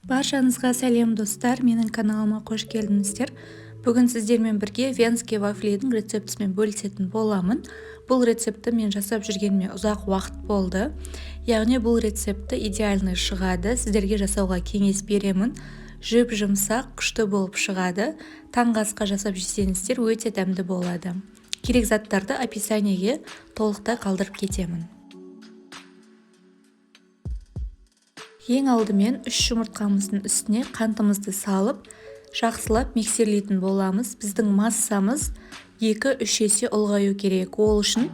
Баршаңызға сәлем, достар! Менің каналыма қош келдіңіздер. Бүгін сіздермен бірге венский вафлидің рецептісімен бөлісетін боламын. Бұл рецептті мен жасап жүргеніме ұзақ уақыт болды. Яғни бұл рецепті идеальный шығады. Сіздерге жасауға кеңес беремін. Жұп жұмсақ, күшті болып шығады. Таңғы асқа жасап жесеңіздер, өте дәмді болады. Керек заттарды описаниеге толықтай қалдырып кетемін. Ең алдымен 3 жұмыртқамыздың үстіне қантымызды салып, жақсылап миксерлейтін боламыз. Біздің массамыз 2-3 есе ұлғаю керек. Ол үшін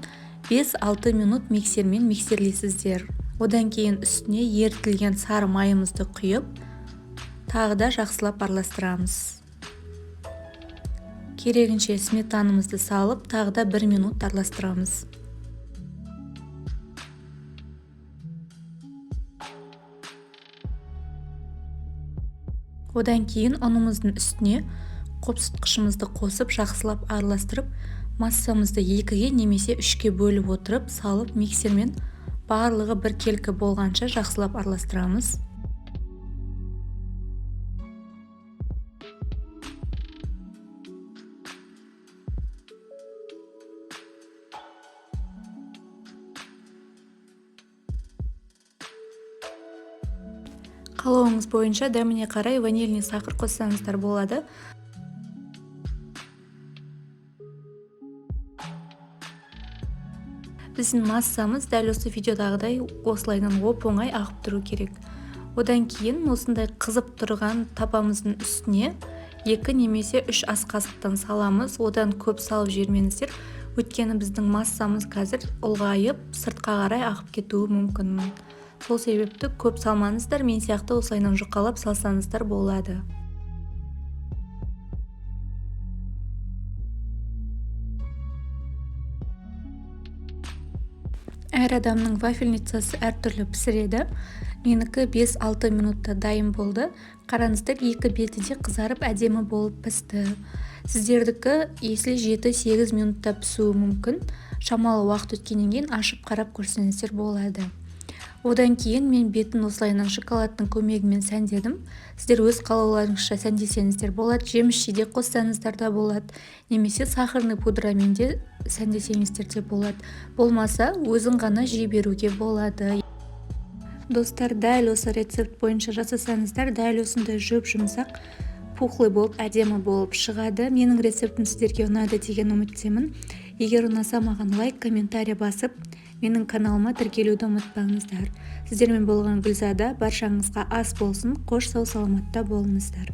5-6 минут миксермен миксерлейсіздер. Одан кейін үстіне ерітілген сары майымызды құйып, тағы да жақсылап араластырамыз. Керегінше сметанамызды салып, тағы да 1 минут араластырамыз. Одан кейін ұнымыздың үстіне қопсытқышымызды қосып, жақсылап араластырып, массамызды 2-ге немесе 3-ке бөліп отырып, салып, миксермен барлығы біркелкі болғанша жақсылап араластырамыз. Қалауыңыз бойынша дәміне қарай ванильный сахар қоссаңыздар болады. Біздің массамыз дәл осы видеодағыдай осылайынан оп-оңай ағып тұру керек. Одан кейін осындай қызып тұрған табамыздың үстіне 2 немесе 3 ас қасықтан саламыз. Одан көп салып жібермеңіздер, өйткені біздің массамыз қазір ұлғайып, сыртқа қарай ағып кетуі мүмкін. Сол себепті көп салмаңыздар, мен сияқты осылайынан жұқалап салсаңыздар болады. Әр адамның вафельницасы әртүрлі пісіреді. Менікі 5-6 минутта дайын болды. Қараңыздар, екі беті де қызарып әдемі болып пісті. Сіздердікі если 7-8 минутта пісуі мүмкін. Шамалы уақыт өткеннен кейін ашып қарап көрсеңіздер болады. Одан кейін мен бетін осылайынан шоколадтың көмегімен сәндедім. Сіздер өз қалауларыңызша сәндесеңіздер болады, жеміс жидек қоссаңыздар да болады, немесе сахарный пудрамен де сәндесеңіздер де болады. Болмаса, өзін ғана жей беруге болады. Достар, дәл осы рецепт бойынша жасасаңыздар, дәл осындай жұп-жұмсақ, пухлый болып, әдемі болып шығады. Менің рецептім сіздерге ұнады деген үміттемін. Егер ұнаса, маған лайк, комментарий басып, менің каналыма тіркелуді ұмытпаңыздар. Сіздермен болған Гүлзада, баршаңызға ас болсын, қош сау саламатта болыңыздар.